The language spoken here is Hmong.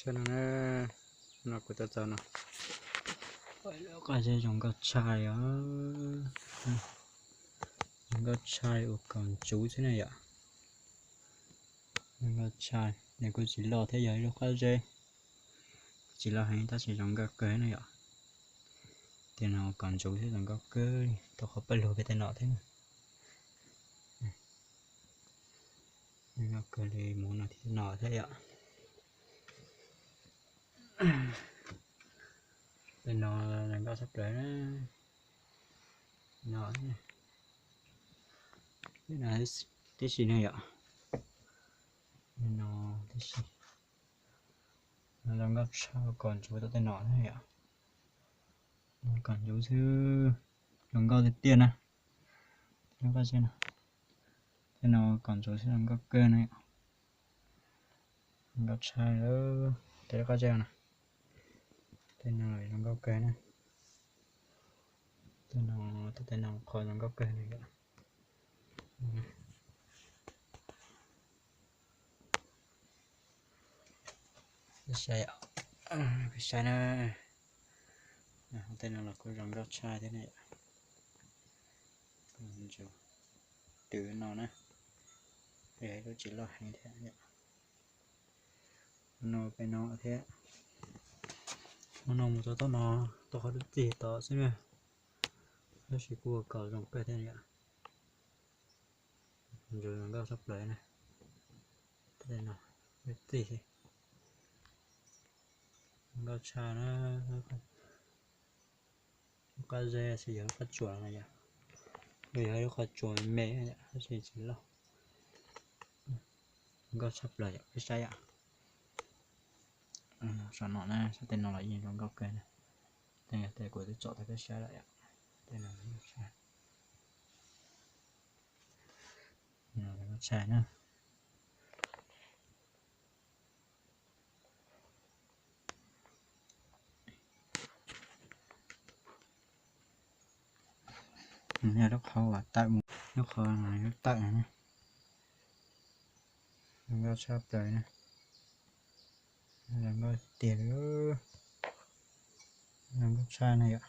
Saib no na, no kuv tau txog no, qab zeb zoo nkauj tshaj os. Zoo nkauj tshaj ua kom ntsuv xwb na yom. Zoo nkauj tshaj, nws kuj tsis loj thiab, yog ib lub qab zeb tsis loj heev tab sis zoo nkauj kawg na yom. Tej no kom ntsuv thiab zoo nkauj kawg li, tau qhov paj lug pem tej no thiab na. Zoo nkauj kawg li, mus no thiab no thiab yom. Tej no zoo nkauj tshaj plaws na. No, no tib si ne yom. No tib si. No zoo nkauj tshaj, kom ntsuv tau tej no na yom. Kom ntsuv xwb, zoo nkauj tiag tiag na. Tej no kom ntsuv xwb zoo nkauj kawg na. Zoo nkauj tshaj, tej lub qab zeb no, tej no zoo nkauj kawg na. Tej no, tej no qhov zoo nkauj kawg na yom. Saib, saib na, tej no los kuj zoo nkauj tshaj thiab na yom. Ntsuv twv no na, yog ib lub tsis loj heev thiab. No pem no thiab. Hmo no mus txog tom no, tau qhov twb txig tod xwb na, tab sis kuj ua kom zoo kawg thiab yom. Ntsuv zoo nkauj tshaj plaws na. Tej no twb txig, zoo nkauj tshaj na. Lub qab zeb xwb, yog lub qab tsuas no yom, yog lub qab tsuas me me tab sis tsis loj. Zoo nkauj tshaj plaws yom, peb saib yom. Saum no na, saib tej no los yeej zoo nkauj kawg na. Tej no tej kuv twb tsom tau peb saib lawm yom. Tej no zoo nkauj tshaj, zoo nkauj tshaj na. Yog lub qhov uas tawm mus, lub qhov no lub tawm no na. Zoo nkauj tshaj plaws na. Zoo nkauj tiag li, zoo nkauj tshaj na yom.